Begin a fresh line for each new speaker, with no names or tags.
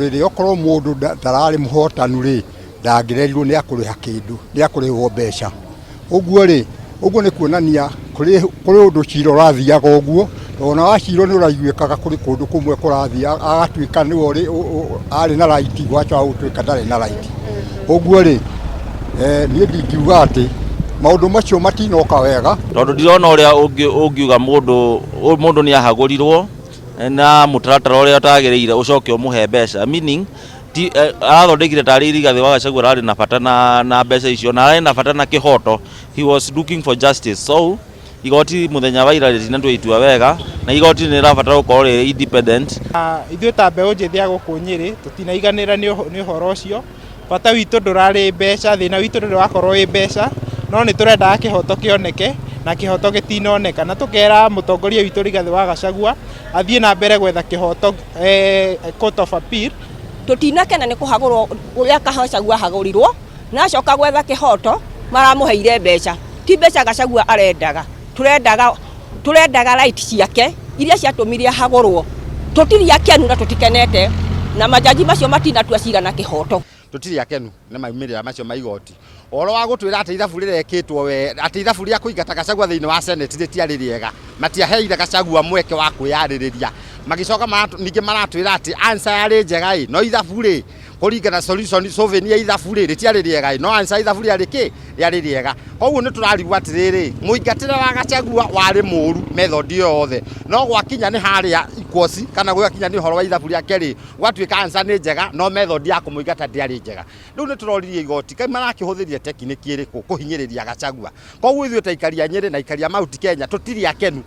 Rĩrĩ, okorwo mũndũ ndararĩ mũhotanu rĩ, ndangĩrerirwo nĩ akũrĩha kĩndũ, nĩ akũrĩhwo mbeca. Ũguo rĩ, ũguo nĩ kuonania kũrĩ ũndũ cira ũrathiaga ũguo, tondũ ona wacirwo nĩ ũraiguĩkaga kũrĩ kũndũ kũmwe kũrathiĩ agatuĩka nĩwe arĩ na right, gwacoka gũtuĩka ndarĩ na right. Ũguo rĩ, niĩ ndingiuga atĩ maũndũ macio matinoka wega.
Tondũ ndirona ũrĩa ũngiuga mũndũ nĩ ahagũrirwo na mũtaratara ũrĩa ũtagĩrĩire ũcoke ũmũhe mbeca, meaning ti arathondekire tarĩ Rigathĩ wa Gachagua ararĩ na bata na mbeca icio, na ararĩ na bata na kĩhoto. He was looking for justice. So igoti mũthenya wa ira rĩtinatua itua wega, na igoti nĩ rĩrabatara gũkorwo rĩ independent.
Ithuĩ ta mbeũ njĩthĩ a gũkũ Nyĩrĩ tũtinaiganĩra nĩ ũhoro ũcio. Bata witũ ndũrarĩ mbeca, thĩna witũ ndũrĩ wakorwo wĩ mbeca, no nĩ tũrendaga kĩhoto kĩoneke na kĩhoto gĩtinoneka, na tũkera mũtongoria witũ Rigathĩ wa Gachagua athiĩ na mbere gwetha kĩhoto Court of Appeal.
Tũtinakena nĩ kũhagũrwo ũrĩa Gachagua ahagũrirwo, na acoka gwetha kĩhoto maramũheire mbeca. Ti mbeca Gachagua arendaga, tũrendaga right ciake iria ciatũmire ahagũrwo. Tũtirĩ akenu na tũtikenete na majaji macio matinatua cira na kĩhoto.
Tũtirĩ akenu nĩ maumĩrĩra macio ma igoti. Ũhoro wa gũtwĩra atĩ ithabu rĩrekĩtwo we, atĩ ithabu rĩa kũingata Gachagua thĩinĩ wa Senate rĩtiarĩ rĩega. Matiaheire Gachagua mweke wa kwĩyarĩrĩria. Magĩcoka ningĩ maratwĩra atĩ answer yarĩ njega ĩ, no ithabu rĩ, kũringana solution solving ya ithabu rĩ, rĩtiarĩ rĩega ĩ, no answer ithabu rĩarĩ kĩ? Rĩarĩ rĩega. Koguo nĩ tũrarigwo atĩrĩrĩ, mũingatĩre wa Gachagua warĩ mũru method ĩyo yothe. No gwakinya nĩ harĩa equals kana gwakinya nĩ ũhoro wa ithabu rĩake rĩ, gwatuĩka answer nĩ njega, no method ya kũmũingata ndĩarĩ njega. Rĩu nĩ tũroririe igoti, kaĩ marakĩhũthĩrire technique ĩrĩkũ kũhinyĩrĩria Gachagua? Koguo ithuĩ ta aikari a Nyĩrĩ na aikari a Mount Kenya tũtirĩ akenu.